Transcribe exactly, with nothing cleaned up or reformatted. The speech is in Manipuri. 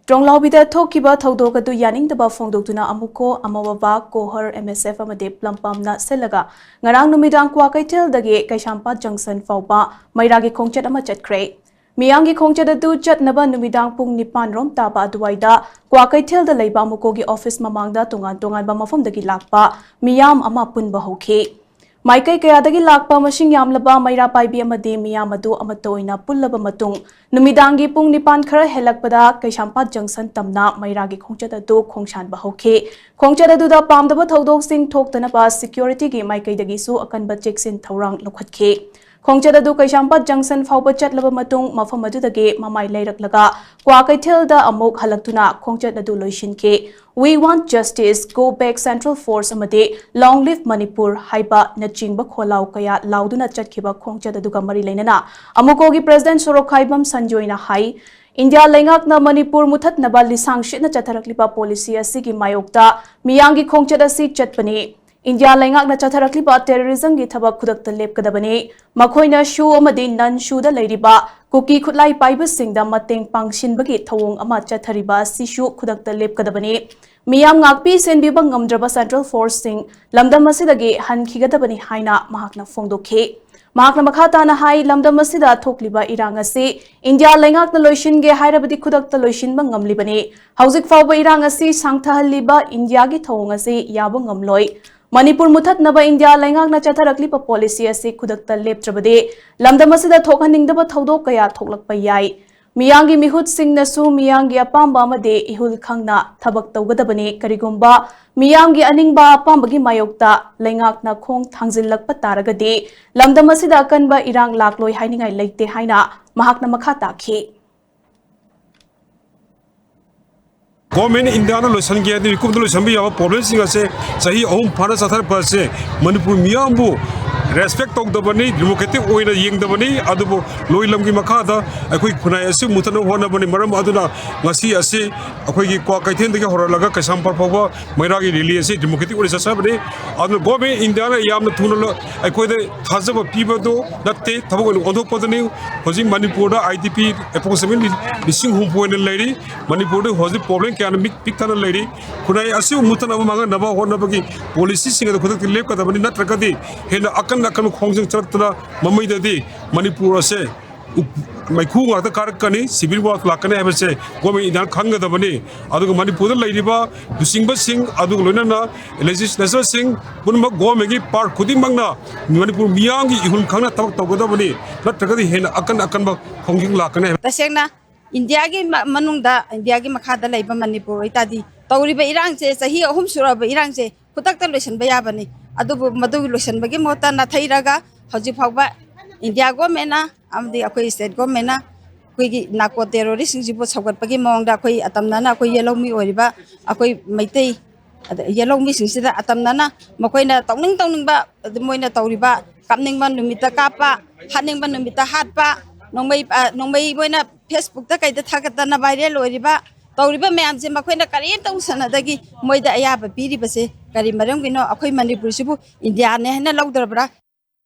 ꯇ꯭ꯔꯣꯡꯂꯥꯎꯕꯤꯗ ꯊꯣꯛꯈꯤꯕ ꯊꯧꯗꯣꯛ ꯑꯗꯨ ꯌꯥꯅꯤꯡꯗꯕ ꯐꯣꯡꯗꯣꯛꯇꯨꯅ ꯑꯃꯨꯛꯀꯣ ꯑꯃꯋꯥꯕ ꯀꯣꯍꯔ M S F ꯑꯃꯗꯤ ꯄ꯭ꯂꯝꯄꯥꯝꯅ ꯁꯤꯜꯂꯒ ꯉꯔꯥꯡ ꯅꯨꯃꯤꯗꯥꯡ ꯀ꯭ꯋꯥꯀꯩꯊꯦꯜꯗꯒꯤ ꯀꯩꯁꯥꯝꯄꯥꯠ ꯖꯪꯁꯟ ꯐꯥꯎꯕ ꯃꯩꯔꯥꯒꯤ ꯈꯣꯡꯆꯠ ꯑꯃ ꯆꯠꯈ꯭ꯔꯦ꯫ ꯃꯤꯌꯥꯝꯒꯤ ꯈꯣꯡꯆꯠ ꯑꯗꯨ ꯆꯠꯅꯕ ꯅꯨꯃꯤꯗꯥꯡ ꯄꯨꯡ ꯅꯤꯄꯥꯟ ꯔꯣꯝ ꯇꯥꯕ ꯑꯗꯨꯋꯥꯏꯗ ꯀ꯭ꯋꯥꯀꯩꯊꯦꯜꯗ ꯂꯩꯕ ꯑꯃꯨꯛꯀꯣꯒꯤ ꯑꯣꯐꯤꯁ ꯃꯃꯥꯡꯗ ꯇꯣꯉꯥꯟ ꯇꯣꯉꯥꯟꯕ ꯃꯐꯝꯗꯒꯤ ꯂꯥꯛꯄ ꯃꯤꯌꯥꯝ ꯑꯃ ꯄꯨꯟꯕ ꯍꯧꯈꯤ꯫ ꯃꯥꯏꯀꯩ ꯀꯌꯥꯗꯒꯤ ꯂꯥꯛꯄ ꯃꯁꯤꯡ ꯌꯥꯝꯂꯕ ꯃꯩꯔꯥ ꯄꯥꯏꯕꯤ ꯑꯃꯗꯤ ꯃꯤꯌꯥꯝ ꯑꯗꯨ ꯑꯃꯠꯇ ꯑꯣꯏꯅ ꯄꯨꯜꯂꯕ ꯃꯇꯨꯡ, ꯅꯨꯃꯤꯗꯥꯡꯒꯤ ꯄꯨꯡ ꯅꯤꯄꯥꯟ ꯈꯔ ꯍꯦꯜꯂꯛꯄꯗ ꯀꯩꯁꯥꯝꯄꯥꯠ ꯖꯪꯁꯟ ꯇꯝꯅ ꯃꯩꯔꯥꯒꯤ ꯈꯣꯡꯆꯠ ꯑꯗꯨ ꯈꯣꯡꯁꯥꯟꯕ ꯍꯧꯈꯤ꯫ ꯈꯣꯡꯆꯠ ꯑꯗꯨꯗ ꯄꯥꯝꯗꯕ ꯊꯧꯗꯣꯛꯁꯤꯡ ꯊꯣꯛꯇꯅꯕ ꯁꯦꯀ꯭ꯌꯨꯔꯤꯇꯤꯒꯤ ꯃꯥꯏꯀꯩꯗꯒꯤꯁꯨ ꯑꯀꯟꯕ ꯆꯦꯛꯁꯤꯟ ꯊꯧꯔꯥꯡ ꯂꯧꯈꯠꯈꯤ꯫ ꯈꯣꯡꯆꯠ ꯑꯗꯨ ꯀꯩꯁꯥꯝꯄꯥꯠ ꯖꯪꯁꯟ ꯐꯥꯎꯕ ꯆꯠꯂꯕ ꯃꯇꯨꯡ, ꯃꯐꯝ ꯑꯗꯨꯗꯒꯤ ꯃꯃꯥꯏ ꯂꯩꯔꯛꯂꯒ ꯀ꯭ꯋꯥꯀꯩꯊꯦꯜꯗ ꯑꯃꯨꯛ ꯍꯜꯂꯛꯇꯨꯅ ꯈꯣꯡꯆꯠ ꯑꯗꯨ ꯂꯣꯏꯁꯤꯟꯈꯤ꯫ We want justice, go back, Central Force ꯑꯃꯗꯤ Long Live Manipur ꯍꯥꯏꯕ ꯅꯆꯤꯡꯕ ꯈꯣꯜꯂꯥꯎ ꯀꯌꯥ ꯂꯥꯎꯗꯨꯅ ꯆꯠꯈꯤꯕ ꯈꯣꯡꯆꯠ ꯑꯗꯨꯒ ꯃꯔꯤ ꯂꯩꯅꯅ ꯑꯃꯨꯀꯣꯒꯤ ꯄ꯭ꯔꯦꯁꯤꯗꯦꯟꯠ ꯁꯣꯔꯣꯛꯈꯥꯏꯕꯝ ꯁꯟꯖꯣꯏꯅ ꯍꯥꯏ, ꯏꯟꯗꯤꯌꯥ ꯂꯩꯉꯥꯛꯅ ꯃꯅꯤꯄꯨꯔ ꯃꯨꯊꯠꯅꯕ ꯂꯤꯁꯥꯡ ꯁꯤꯠꯅ ꯆꯠꯊꯔꯛꯂꯤꯕ ꯄꯣꯂꯤꯁꯤ ꯑꯁꯤꯒꯤ ꯃꯥꯌꯣꯛꯇ ꯃꯤꯌꯥꯝꯒꯤ ꯈꯣꯡꯆꯠ ꯑꯁꯤ ꯆꯠꯄꯅꯤ꯫ ꯏꯟꯗꯤꯌꯥ ꯂꯩꯉꯥꯛꯅ ꯆꯠꯊꯔꯛꯂꯤꯕ ꯇꯦꯔꯣꯔꯤꯖꯝꯒꯤ ꯊꯕꯛ ꯈꯨꯗꯛꯇ ꯂꯦꯞꯀꯗꯕꯅꯤ꯫ ꯃꯈꯣꯏꯅ ꯁꯨ ꯑꯃꯗꯤ ꯅꯟ ꯁꯨꯗ ꯂꯩꯔꯤꯕ ꯀꯨꯀꯤ ꯈꯨꯠꯂꯥꯏ ꯄꯥꯏꯕꯁꯤꯡꯗ ꯃꯇꯦꯡ ꯄꯥꯡꯁꯤꯟꯕꯒꯤ ꯊꯧꯑꯣꯡ ꯑꯃ ꯆꯠꯊꯔꯤꯕ ꯑꯁꯤꯁꯨ ꯈꯨꯗꯛꯇ ꯂꯦꯞꯀꯗꯕꯅꯤ꯫ ꯃꯤꯌꯥꯝ ꯉꯥꯛꯄꯤ ꯁꯦꯟꯕꯤꯕ ꯉꯝꯗ꯭ꯔꯕ ꯁꯦꯟꯇ꯭ꯔꯦꯜ ꯐꯣꯔꯁꯁꯤꯡ ꯂꯝꯗꯝ ꯑꯁꯤꯗꯒꯤ ꯍꯟꯈꯤꯒꯗꯕꯅꯤ ꯍꯥꯏꯅ ꯃꯍꯥꯛꯅ ꯐꯣꯡꯗꯣꯛꯈꯤ꯫ ꯃꯍꯥꯛꯅ ꯃꯈꯥ ꯇꯥꯅ ꯍꯥꯏ, ꯂꯝꯗꯝ ꯑꯁꯤꯗ ꯊꯣꯛꯂꯤꯕ ꯏꯔꯥꯡ ꯑꯁꯤ ꯏꯟꯗꯤꯌꯥ ꯂꯩꯉꯥꯛꯅ ꯂꯣꯏꯁꯤꯟꯒꯦ ꯍꯥꯏꯔꯕꯗꯤ ꯈꯨꯗꯛꯇ ꯂꯣꯏꯁꯤꯟꯕ ꯉꯝꯂꯤꯕꯅꯤ꯫ ꯍꯧꯖꯤꯛ ꯐꯥꯎꯕ ꯏꯔꯥꯡ ꯑꯁꯤ ꯁꯥꯡꯊꯍꯜꯂꯤꯕ ꯏꯟꯗꯤꯌꯥꯒꯤ ꯊꯧꯑꯣꯡ ꯑꯁꯤ ꯌꯥꯕ ꯉꯝꯂꯣꯏ꯫ ꯃꯅꯤꯄꯨꯔ ꯃꯨꯊꯠꯅꯕ ꯏꯟꯗꯤꯌꯥ ꯂꯩꯉꯥꯛꯅ ꯆꯠꯊꯔꯛꯂꯤꯕ ꯄꯣꯂꯤꯁꯤ ꯑꯁꯤ ꯈꯨꯗꯛꯇ ꯂꯦꯞꯇ꯭ꯔꯕꯗꯤ ꯂꯝꯗꯝ ꯑꯁꯤꯗ ꯊꯣꯛꯍꯟꯅꯤꯡꯗꯕ ꯊꯧꯗꯣꯛ ꯀꯌꯥ ꯊꯣꯛꯂꯛꯄ ꯌꯥꯏ꯫ ꯃꯤꯌꯥꯝꯒꯤ ꯃꯤꯍꯨꯠꯁꯤꯡꯅꯁꯨ ꯃꯤꯌꯥꯝꯒꯤ ꯑꯄꯥꯝꯕ ꯑꯃꯗꯤ ꯏꯍꯨꯜ ꯈꯪꯅ ꯊꯕꯛ ꯇꯧꯒꯗꯕꯅꯤ꯫ ꯀꯔꯤꯒꯨꯝꯕ ꯃꯤꯌꯥꯝꯒꯤ ꯑꯅꯤꯡꯕ ꯑꯄꯥꯝꯕꯒꯤ ꯃꯥꯌꯣꯛꯇ ꯂꯩꯉꯥꯛꯅ ꯈꯣꯡ ꯊꯥꯡꯖꯤꯜꯂꯛꯄ ꯇꯥꯔꯒꯗꯤ ꯂꯝꯗꯝ ꯑꯁꯤꯗ ꯑꯀꯟꯕ ꯏꯔꯥꯡ ꯂꯥꯛꯂꯣꯏ ꯍꯥꯏꯅꯤꯡꯉꯥꯏ ꯂꯩꯇꯦ ꯍꯥꯏꯅ ꯃꯍꯥꯛꯅ ꯃꯈꯥ ꯇꯥꯈꯤ꯫ ꯒꯣꯔꯃꯦꯟ ꯏꯟꯗꯤꯌꯥꯅ ꯂꯣꯏꯁꯤꯟꯒꯦ ꯍꯥꯏꯗꯤ ꯃꯤꯀꯨꯞꯇ ꯂꯣꯏꯁꯤꯟꯕ ꯌꯥꯕ ꯄ꯭ꯔꯣꯕ꯭ꯂꯦꯝꯁꯤꯡ ꯑꯁꯦ ꯆꯍꯤ ꯑꯍꯨꯝ ꯐꯥꯅ ꯆꯠꯊꯔꯛꯄ ꯑꯁꯦ ꯃꯅꯤꯄꯨꯔ ꯃꯤꯌꯥꯝꯕꯨ ꯔꯦꯁꯄꯦꯛ ꯇꯧꯗꯕꯅꯤ, ꯗꯦꯃꯣꯀ꯭ꯔꯦꯇꯤꯛ ꯑꯣꯏꯅ ꯌꯦꯡꯗꯕꯅꯤ꯫ ꯑꯗꯨꯕꯨ ꯂꯣꯏ ꯂꯝꯒꯤ ꯃꯈꯥꯗ ꯑꯩꯈꯣꯏ ꯈꯨꯟꯅꯥꯏ ꯑꯁꯤ ꯃꯨꯠꯊꯠꯅꯕ ꯍꯣꯠꯅꯕꯅꯤ꯫ ꯃꯔꯝ ꯑꯗꯨꯅ ꯉꯁꯤ ꯑꯁꯤ ꯑꯩꯈꯣꯏꯒꯤ ꯀ꯭ꯋꯥꯀꯩꯊꯦꯜꯗꯒꯤ ꯍꯧꯔꯛꯂꯒ ꯀꯩꯁꯥꯝꯄꯥꯠ ꯐꯥꯎꯕ ꯃꯩꯔꯥꯒꯤ ꯔꯦꯂꯤ ꯑꯁꯤ ꯗꯦꯃꯣꯀ꯭ꯔꯦꯇꯤꯛ ꯑꯣꯏꯅ ꯆꯠꯆꯕꯅꯤ꯫ ꯑꯗꯨꯅ ꯒꯣꯔꯃꯦꯟ ꯏꯟꯗꯤꯌꯥꯅ ꯌꯥꯝꯅ ꯊꯨꯅ ꯂ-, ꯑꯩꯈꯣꯏꯗ ꯊꯥꯖꯕ ꯄꯤꯕꯗꯨ ꯅꯠꯇꯦ, ꯊꯕꯛ ꯑꯣꯏꯅ ꯑꯣꯟꯊꯣꯛꯄꯗꯨꯅꯤ꯫ ꯍꯧꯖꯤꯛ ꯃꯅꯤꯄꯨꯔꯗ ꯑꯥꯏ ꯗꯤ ꯄꯤ ꯑꯦꯄ꯭ꯔꯣꯛꯁꯤꯃꯦꯠꯂꯤ ꯂꯤꯁꯤꯡ ꯍꯨꯝꯐꯨ ꯍꯦꯟꯅ ꯂꯩꯔꯤ꯫ ꯃꯅꯤꯄꯨꯔꯗ ꯍꯧꯖꯤꯛ ꯄ꯭ꯔꯣꯕ꯭ꯂꯦꯝ ꯀꯌꯥꯅ ꯃꯤꯠ ꯄꯤꯛ ꯊꯟꯅ ꯂꯩꯔꯤ꯫ ꯈꯨꯟꯅꯥꯏ ꯑꯁꯤꯕꯨ ꯃꯨꯠꯇꯅꯕ ꯃꯥꯡꯍꯟꯅꯕ ꯍꯣꯠꯅꯕꯒꯤ ꯄꯣꯂꯤꯁꯤꯁꯤꯡ ꯑꯗꯨ ꯈꯨꯗꯛꯇ ꯂꯦꯞꯀꯗꯕꯅꯤ, ꯅꯠꯇ꯭ꯔꯒꯗꯤ ꯍꯦꯟꯅ ꯑꯀꯟ ꯑꯀꯟꯕ ꯈꯣꯡꯖꯪ ꯆꯠꯂꯛꯇꯨꯅ ꯃꯃꯩꯗꯗꯤ ꯃꯅꯤꯄꯨꯔ ꯑꯁꯦ ꯎ-, ꯃꯩꯈꯨ ꯉꯥꯛꯇ ꯀꯥꯔꯛꯀꯅꯤ, ꯁꯤꯚꯤꯜ ꯋꯥꯔ ꯂꯥꯛꯀꯅꯤ ꯍꯥꯏꯕꯁꯦ ꯒꯣꯔꯃꯦꯟ ꯏꯟꯗꯤꯌꯥꯅ ꯈꯪꯒꯗꯕꯅꯤ꯫ ꯑꯗꯨꯒ ꯃꯅꯤꯄꯨꯔꯗ ꯂꯩꯔꯤꯕ ꯂꯨꯆꯤꯡꯕꯁꯤꯡ, ꯑꯗꯨꯒ ꯂꯣꯏꯅꯅ ꯂꯦꯖꯤꯁꯂꯦꯆꯔꯁꯤꯡ ꯄꯨꯝꯅꯃꯛ ꯒꯣꯔꯃꯦꯟꯒꯤ ꯄꯥꯔꯠ ꯈꯨꯗꯤꯡꯃꯛꯅ ꯃꯅꯤꯄꯨꯔ ꯃꯤꯌꯥꯝꯒꯤ ꯏꯍꯨꯜ ꯈꯪꯅ ꯊꯕꯛ ꯇꯧꯒꯗꯕꯅꯤ, ꯅꯠꯇ꯭ꯔꯒꯗꯤ ꯍꯦꯟꯅ ꯑꯀꯟ ꯑꯀꯟꯕ ꯈꯣꯡꯖꯪ ꯂꯥꯛꯀꯅꯤ ꯍꯥꯏꯕ꯫ ꯇꯁꯦꯡꯅ ꯏꯟꯗꯤꯌꯥꯒꯤ ꯃ-, ꯃꯅꯨꯡꯗ, ꯏꯟꯗꯤꯌꯥꯒꯤ ꯃꯈꯥꯗ ꯂꯩꯕ ꯃꯅꯤꯄꯨꯔ ꯑꯣꯏꯇꯥꯔꯗꯤ, ꯇꯧꯔꯤꯕ ꯏꯔꯥꯡꯁꯦ, ꯆꯍꯤ ꯑꯍꯨꯝ ꯁꯨꯔꯛꯑꯕ ꯏꯔꯥꯡꯁꯦ ꯈꯨꯗꯛꯇ ꯂꯣꯏꯁꯤꯟꯕ ꯌꯥꯕꯅꯤ꯫ ꯑꯗꯨꯕꯨ ꯃꯗꯨ ꯂꯣꯏꯁꯤꯟꯕꯒꯤ ꯃꯍꯨꯠꯇ ꯅꯥꯊꯩꯔꯒ ꯍꯧꯖꯤꯛ ꯐꯥꯎꯕ ꯏꯟꯗꯤꯌꯥ ꯒꯣꯔꯃꯦꯟꯅ ꯑꯃꯗꯤ ꯑꯩꯈꯣꯏ ꯁ꯭ꯇꯦꯠ ꯒꯣꯔꯃꯦꯟꯅ ꯑꯩꯈꯣꯏꯒꯤ ꯅꯥꯔꯀꯣ ꯇꯦꯔꯣꯔꯤꯁꯁꯤꯡꯁꯤꯕꯨ ꯁꯧꯒꯠꯄꯒꯤ ꯃꯑꯣꯡꯗ ꯑꯩꯈꯣꯏ ꯑꯇꯝꯅꯅ ꯑꯩꯈꯣꯏ ꯌꯦꯜꯍꯧꯃꯤ ꯑꯣꯏꯔꯤꯕ ꯑꯩꯈꯣꯏ ꯃꯩꯇꯩ, ꯑꯗ ꯌꯦꯜꯍꯧꯃꯤꯁꯤꯡꯁꯤꯗ ꯑꯇꯝꯅꯅ ꯃꯈꯣꯏꯅ ꯇꯧꯅꯤꯡ ꯇꯧꯅꯤꯡꯕ, ꯑꯗꯨ ꯃꯣꯏꯅ ꯇꯧꯔꯤꯕ, ꯀꯥꯞꯅꯤꯡꯕ ꯅꯨꯃꯤꯠꯇ ꯀꯥꯞꯄ, ꯍꯥꯠꯅꯤꯡꯕ ꯅꯨꯃꯤꯠꯇ ꯍꯥꯠꯄ, ꯅꯣꯡꯃꯩ, ꯑ, ꯅꯣꯡꯃꯩ ꯃꯣꯏꯅ ꯐꯦꯁꯕꯨꯛꯇ ꯀꯩꯗ ꯊꯥꯒꯠꯇꯅ ꯚꯥꯏꯔꯦꯜ ꯑꯣꯏꯔꯤꯕ, ꯇꯧꯔꯤꯕ ꯃꯌꯥꯝꯁꯦ ꯃꯈꯣꯏꯅ ꯀꯔꯤꯝꯇ ꯎꯁꯟꯅꯗꯒꯤ ꯃꯣꯏꯗ ꯑꯌꯥꯕ ꯄꯤꯔꯤꯕꯁꯦ ꯀꯔꯤ ꯃꯔꯝꯒꯤꯅꯣ? ꯑꯩꯈꯣꯏ ꯃꯅꯤꯄꯨꯔꯁꯤꯕꯨ ꯏꯟꯗꯤꯌꯥꯅꯦ ꯍꯥꯏꯅ ꯂꯧꯗ꯭ꯔꯕ꯭ꯔꯥ?